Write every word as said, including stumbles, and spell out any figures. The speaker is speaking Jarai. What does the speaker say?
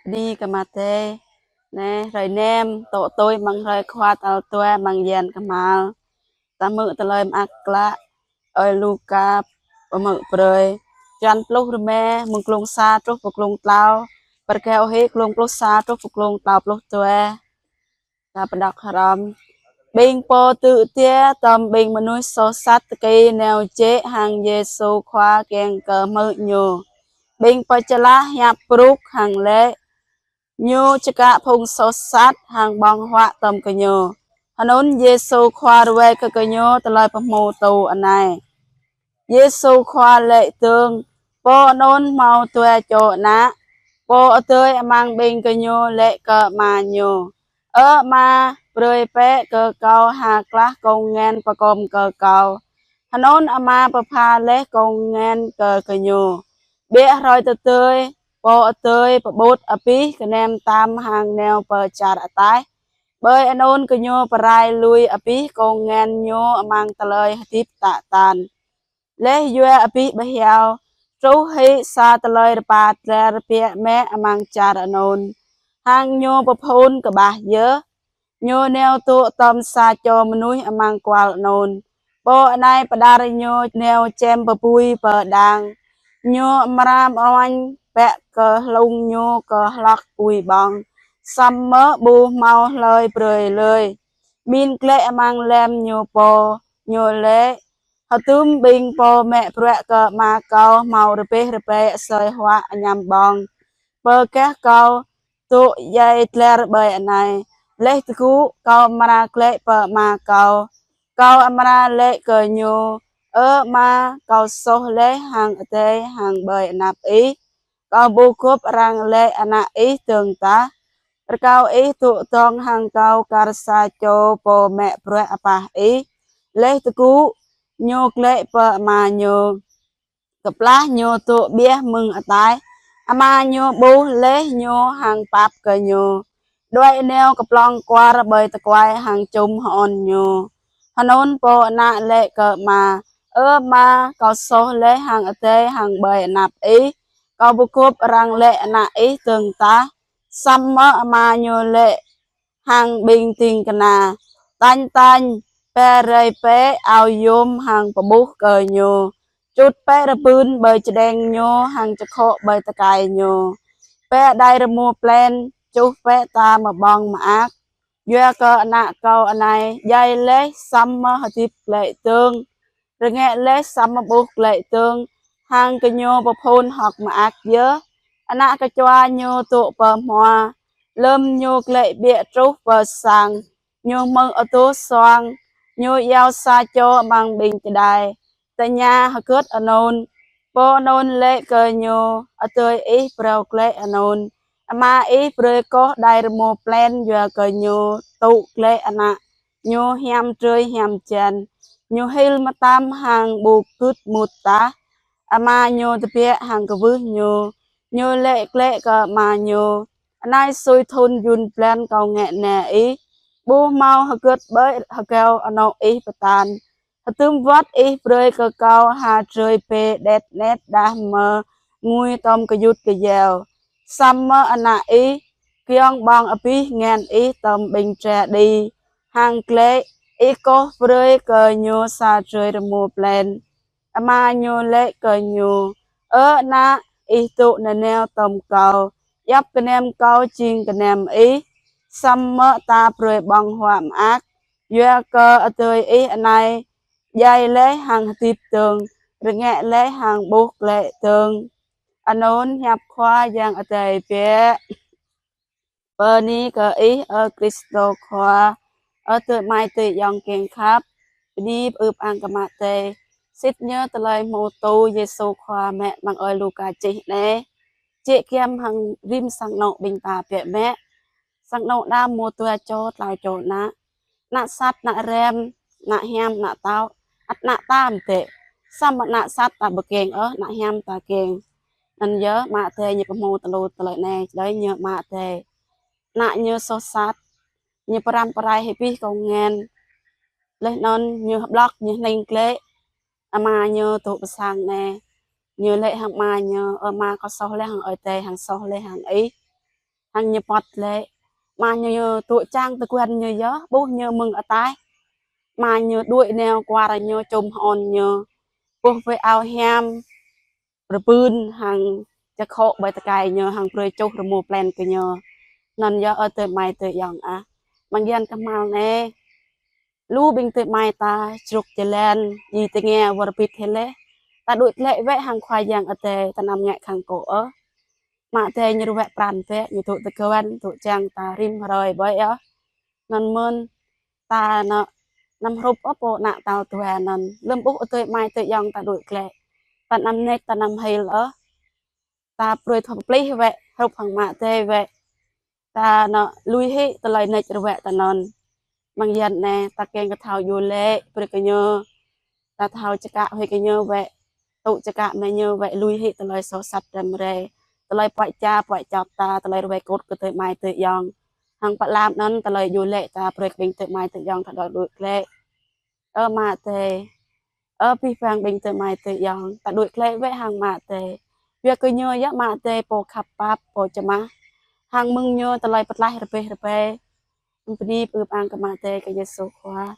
Bơni kơ Matthê. Anai, hrơi năm, tŏ tui mơ̆ng hrơi Khua tal dua mơ̆ng yan kơhma̱l. Ta hmư̆ tơlơi mơak klă ơi Luka pơhmư̆ brơi. Črăn pluh rơma, mơ̆ng klŭng sa truh pơ klŭng klâo. Pơrkeo hĭ klŭng pluh sa truh pơ klŭng klâo pluh dua. Ta pơđŏk hrŏm. Ƀing pô tŭ jia tơm ƀing mơnuih soh sat tơki nao jĕ hăng Yêsu Khua kiăng kơ hmư̆ Ñu. Ƀing pơčơlah hiăp brŭk hăng laĭ: Ñu čơkă phung soh sat hăng ƀơ̆ng huă tơm gơñu. Anŭn Yêsu Khua ruai kơ gơñu tơlơi pơhmutu anai. Yêsu Khua laĭ dơ̆ng: Pô anŭn hmâo dua čô ană. Pô adơi amăng ƀing gơñu laĭ kơ ama ñu: Ơ ama, brơi bĕ kơ kâo ha klah kông ngan pơkom kơ kâo. Anŭn ama pơpha laih kông ngan kơ gơñu. Biă hrơi tơdơi, pô adơi pơƀut abih gơnam tam hăng nao pơ čar ataih. Ƀơi anŭn gơñu pơrai lui abih kông ngan ñu amăng tơlơi hơdip tă tan. Laih yua abih bơhiao, truh hĭ sa tơlơi rơpa tler biă mă amăng čar anŭn, hăng ñu pơphŭn kơƀah yơh. Ñu nao dŏ tơm sa čô mơnuih amăng kual anŭn. Pô anai pơđar ñu nao čem pơpui pơ đang. Ñu amra mơ̆ng bĕ kơ hlung ñu kơ hlŏk pui ƀơ̆ng, samơ̆ ƀu hmâo hlơi brơi lơi. Min glaĭ amăng lăm ñu pô, ñu laĭ: Hơdôm ƀing pô mă bruă kơ ama kâo hmâo rơbeh rơbai asơi huă añăm ƀơ̆ng. Pơkeh kâo dŏ djai tler ƀơi anai. Laih tơgŭ kâo amra glaĭ pơ ama kâo. Kâo amra laĭ kơ ñu: Ơ ama, kâo soh laih hăng adai hăng ƀơi anăp ih. Kâo ƀu gŏp arăng laĭ ană ih dơ̆ng tah. Rơkâo ih dŏ dơ̆ng hăng kâo kar sa čô pô mă bruă apah ih. Laih tơgŭ ñu glaĭ pơ ama ñu. Kơplah ñu dŏ ƀiă mơ̆ng ataih, ama ñu ƀuh laih ñu hăng pap kơ ñu. Đuaĭ nao kơplŏng kuar ƀơi tơkuai hăng čum hơôn ñu. Anŭn pô ană laĭ kơ ama: Ơ ama, kâo soh laih hăng adai hăng ƀơi anăp ih. Kâo ƀu gŏp arăng laĭ ană ih dơ̆ng tah. Samơ̆ ama ñu laĭ hăng ƀing ding kơna: Tañ tañ, pơrai bĕ ao yôm hăng pơƀuh kơ ñu. Čut bĕ rơbưn ƀơi čơđeng ñu hăng čơkhŏ ƀơi tơkai ñu. Bĕ đai rơmô plen, čuh bĕ ta mơƀơ̆ng mơak. Yua kơ ană kâo anai djai laih samơ̆ hơdip glaĭ dơ̆ng, rơngiă laih samơ̆ ƀuh glaĭ dơ̆ng, hăng gơñu pơphŭn hơ̆k mơak yơh. Ană kơčua ñu dŏ pơ hmua. Lơm ñu glaĭ ƀiă truh pơ sang, ñu hmư̆ adoh suang, ñu iâu sa čô amăng ƀing čơđai, tơña hơgĕt anŭn. Pô anŭn laĭ kơ ñu: Adơi ih phrâo glaĭ anŭn. Ama ih brơi koh đai rơmô plen yua kơ ñu dŏ glaĭ ană ñu hiam drơi hiam jan. Ñu hil mơtam hăng ƀu gưt mŭt tah. Ama ñu tơbiă hăng kwưh ñu. Ñu laĭ glaĭ kơ ama ñu: Anai sui thŭn jŭn blan kâo ngă nao ih, ƀu hmâo hơgĕt ƀơi rơgao anŏ ih pơtă. Hơdôm wơ̆t ih brơi kơ kâo ha drơi bê đet net đah mơ̆ ngui tơm kơyut kơyâo. Samơ̆ ană ih kiăng ƀơ̆ng abih ngăn ih tơm ƀing dra đĭ, hăng glaĭ ih koh brơi kơ ñu sa drơi rơmô plen. Ama ñu laĭ kơ ñu: Ơ ană, ih dŏ nanao tơm kâo, djŏp gơnam kâo jing gơnam ih. Samơ̆ ta brơi ƀơ̆ng huă mơak, yua kơ adơi ih anai djai laih hăng hơdip dơ̆ng, rơngiă laih hăng ƀuh glaĭ dơ̆ng. Anŭn hiăp Khua Yang Adai biă. Bơni kơ ih, ơ Krist Khua. Ơ adơi amai adơi ayŏng kiăng khăp, bơni pơư pơang kơ Ama Adai. Sĭt ñu tơlơi pơhmutu Yêsu Khua mă amăng ơi Luka čih anai, jĕ giăm hăng rĭm sang anŏ ƀing ta biă mă. Sang anŏ đa hmâo dua čô, klâo čô ană. Ană sat, ană răm, ană hiam, ană tŏ, ăt ană tam tĕ. Samơ̆ ană sat ta ƀu kiăng ôh, ană hiam ta kiăng. Anŭn yơh Ama Adai ñu pơhmutu tơlơi anai, čơđai ñu Ama Adai. Ană ñu soh sat, ñu pơrăm pơrai hĭ abih kông ngăn. Laih anŭn ñu hơblŏk, ñu hning glaĭ. Ama ñu dŏ pơ sang anai. Ñu laĭ hăng ama ñu: Ơ ama, kâo soh laih hăng Ơi Adai, hăng soh laih hăng ih. Hăng ñu pŏt lĕ, mă ñu tŭ čang tơguan ñu yơh, ƀuh ñu mơ̆ng ataih. Mă ñu đuaĭ nao kuar ñu čum hơôn ñu. Ƀuh wĕ ao hiam, rơbưn hăng čơkhŏ ƀơi tơkai ñu hăng brơi čuh rơmô plen kơ ñu. Anŭn yơh ơ adơi amai adơi ayŏng ah. Mơ̆ng yan kơhmal anai. Lu ƀing adơi amai ta čruk jơlan, djai tơngia wơr bĭt hĭ lĕ. Ta đuaĭ glaĭ wĕ hăng Khua Yang Adai ta anăm ngă khăng kô̆ ôh. Mă Adai ñu ruă pran bĕ, ñu tŭ tơguan, tŭ čang ta rĭm hrơi ƀơi yơh. Anŭn mơ̆n ta anŏ anăm hrup ôh pô ană tal dua anŭn. Lơ̆m ƀuh adơi amai adơi ayŏng ta đuaĭ glaĭ. Ta anăm nač, ta anăm hil ôh. Ta brơi thâo pơplih wĕ, hrup hăng Mă Adai wĕ. Ta anŏ lui hĭ tơlơi nač ruă ta anŭn. Mơ̆ng yan anai, ta kiăng kơ thâo yua lĕ, brơi kơ ñu. Ta thâo čơkă huĭ kơ ñu wĕ. Tŭ čơkă mă ñu wĕ lui hĭ tơlơi soh sat răm rai. Tơlơi puăi ča, puăi čŏt ta, tơlơi ruai kŭt kơ adơi amai adơi ayŏng. Hăng pơlam anŭn tơlơi yua lĕ ta brơi kơ ƀing adơi amai adơi ayŏng ta đuaĭ glaĭ. Ơ Mă Adai. Ơ abih bang ƀing adơi amai adơi ayŏng. Ta đuaĭ glaĭ wĕ hăng Mă Adai. Yua kơ ñu yơh Mă Adai pô khăp pap, pô čơmah. Hăng mơ̆ng ñu tơlơi pơtlaih rơbeh rơbai. Bơni pơư pơang kơ Mă Adai kơ Yêsu Khua.